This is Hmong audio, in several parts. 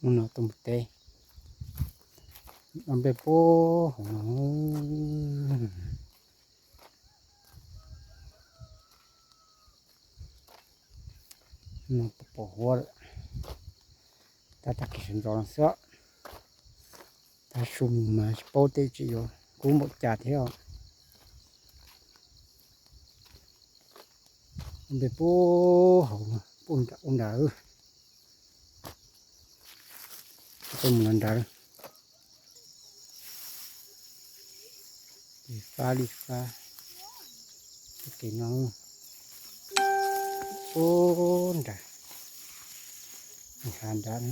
Hnub no tuaj mus teb, ob nplej puag hauv no. No pom huab lawm, tab tag kis sawv ntxov no xwb. Tag su mus mas tsis paub tej tseem yuav kub npaum cas thiab. Ob nplej puag hauv, puag nram ub nrad. Tuaj mus los nrad. Li fab li fab. Kev no puag nrad, hav nrad.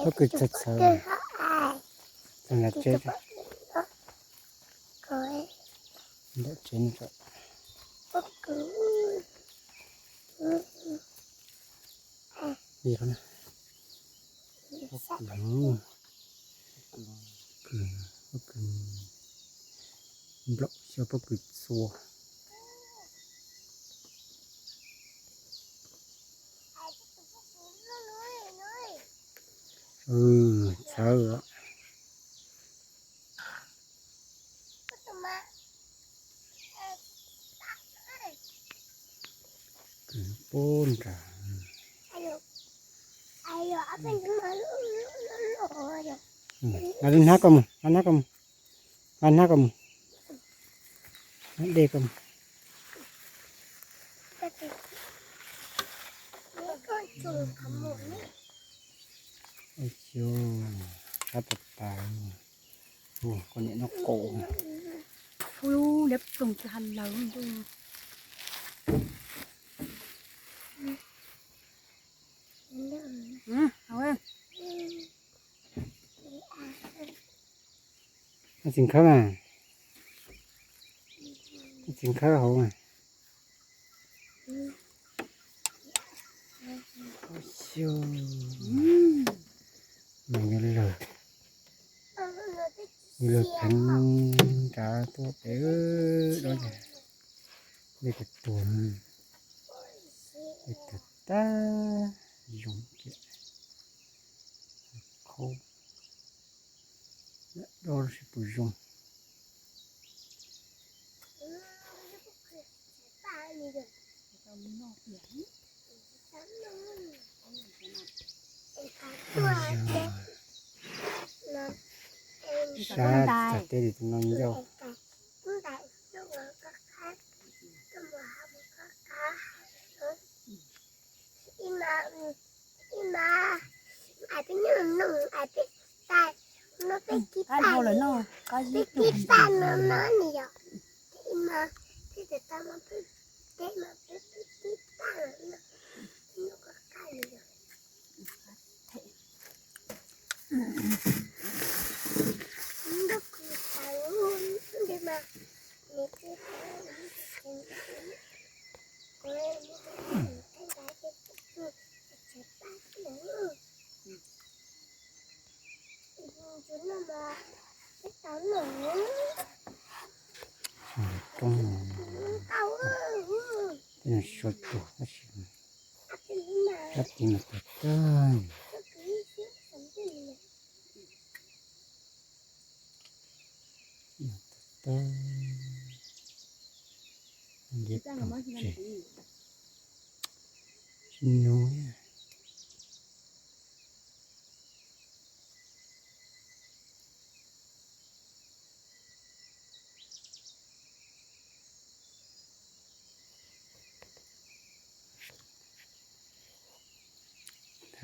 Pob kws txawv txawv, txawv nram tsev, nram tsev no. Pob kws, pob kws, pob kws nplaum xyov pob kws txua. Txhawv. Kws puag nrad. Hnab koj mus, hnab koj mus, hnab koj mus, hnab dej koj mus. Sab tas tas. Koj niam noj kaus. Ub, liab ploog tsis hais lawm. Txiv khawb na, txiv khawb hauv. Mas yuav lawg, yuav lawg pheev nrad tuaj pem dab, dej tuag tuag, dej tuag tag, zoo kiag, khaub, dab sib pus zoo. Sab tag teb li tus no ncauj. Roob no suav tuag tab sis sab tid mas tuag tag. Tag, liab ploog tseg, tsis nug.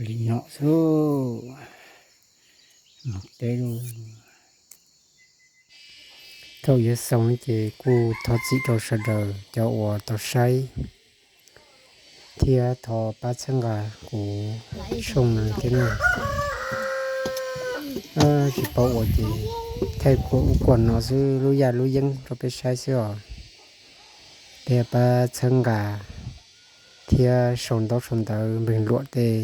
Li no xwb, mus teb lauj. Thaum yuav xaus no ces kuj thov txim rau sawv daws cov uas tau saib thiab thov pab txhawb nqa kuv tshooj no thiab na. Tsis paub ua ces thaij kuag ub kuag no xwb, lub yaj lub yeeb rau peb saib xwb os. Peb pab txhawb nqa thiab sau ntaub sau ntawv npeeg luam tej,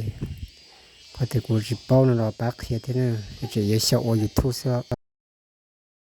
qhov tias kuv tsis paub no los pab qhia thiab na, tseem yuav xyaum ua YouTube xwb.